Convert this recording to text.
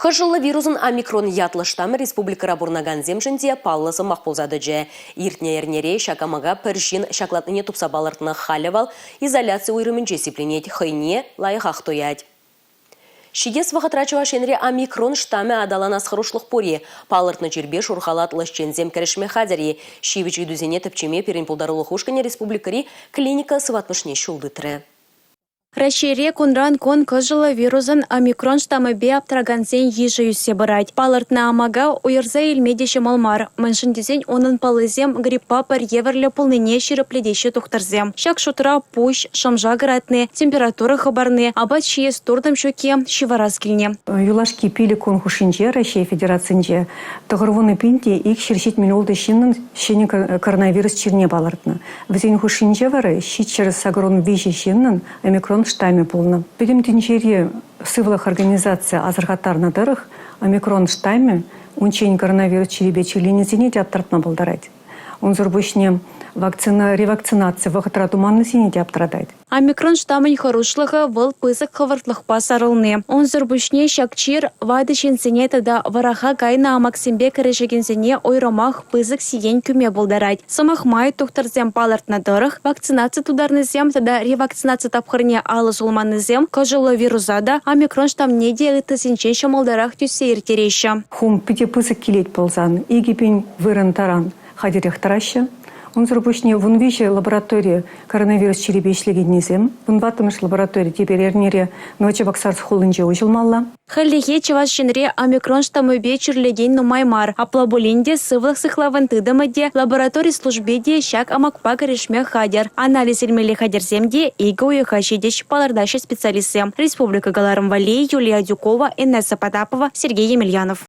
Кӑшӑллӑ вирусӑн омикрон ятлӑ штамӗ республикӑра пурӑнакансемшӗн те паллӑ сӑмах пулса тӑчӗ. Иртнӗ эрнере ҫак амака пӗр ҫын ҫаклатнине тупса палӑртнӑ. Халӗ вӑл изоляци уйрӑмӗнче сипленет, хӑйне лайӑхах туять. Ҫитес вӑхӑтра Чӑваш Енре омикрон штамӗ аталанас хӑрушлӑх пур-и? Палӑртнӑ чирпе шур халатлӑ ӗҫченсем кӗрешме хатӗр-и? Ҫивӗч ыйтусене тӗпчеме пирӗн пултарулӑх ушкӑнӗ республикӑри клиника сыватмӑшне ҫул тытрӗ. Раҫҫейре кунран-кун кӑшӑллӑ вирусӑн омикрон штамӗпе аптракансен йышӗ ӳссе пырать. Палӑртнӑ амака уйӑрса илме те ҫӑмӑл мар, мӗншӗн тесен унӑн паллисем гриппа пӗр евӗрлӗ пулнине ҫирӗплетеҫҫӗ тухтӑрсем. Ҫак шутра пуҫ, шӑм-шак ыратни, температура хӑпарни, апат ҫиес туртӑм ҫукки, ҫывӑрас килни. Юлашки 5 кун хушшинче Раҫҫей Федерацинче 90 пин те 276 ҫыннӑн ҫӗнӗ коронавирус чирне палӑртнӑ. Вӗсен хушшинче вара 783 ҫыннӑн омикрон штаммӗ пулнӑ. Пӗтӗм тӗнчери сывлӑх организацийӗ асӑрхаттарнӑ тӑрӑх, омикрон штаммӗ унччен коронавирус чирӗпе чирленисене те аптӑратма пултарать. Унсӑр пуҫне вакцина ревакцинаци вӑхӑтра туманнисене те аптӑратать. Омикрон штамӗн хӑрушлӑхӗ вӑл пысӑк хӑвӑртлӑхпа сарӑлни. Унсӑр пуҫне ҫак чир ватӑ ҫынсене тата вӑраха кайнӑ амаксемпе кӗрешекенсене уйрӑмах пысӑк сиен кӳме пултарать. Сӑмах май, тухтӑрсем палӑртнӑ тӑрӑх, вакцинаци тутарнисем тата ревакцинаци тапхӑрне алӑ сулманнисем кӑшӑллӑ вируса та, омикрон штамне те ыттисенчен ҫӑмӑлтарах тӳссе ирттереҫҫӗ. Хум питӗ пысӑк килет пулсан 2000 вырӑн таран хатӗрех тӑраҫҫӗ. Унсӑр пуҫне 13 лаборатори коронавирус чирӗпе ӗҫлекеннисем, 14-мӗш лаборатори тепӗр эрнере Новочебоксарск хулинче уҫӑлмалла. Хальлӗхе Чӑваш Енре омикрон штаммӗпе чирлекен нумай мар. Апла пулин те сывлӑх сыхлавӗн тытӑмӗ те, лаборатори служби те ҫак амакпа кӗрешме хатӗр. Анализ илмелли хатӗрсем те икӗ уйӑха ҫитӗҫ, палӑртаҫҫӗ специалистсем. Республика кӑларӑм валли Юлия Адюкова, Инесса Потапова, Сергей Емельянов.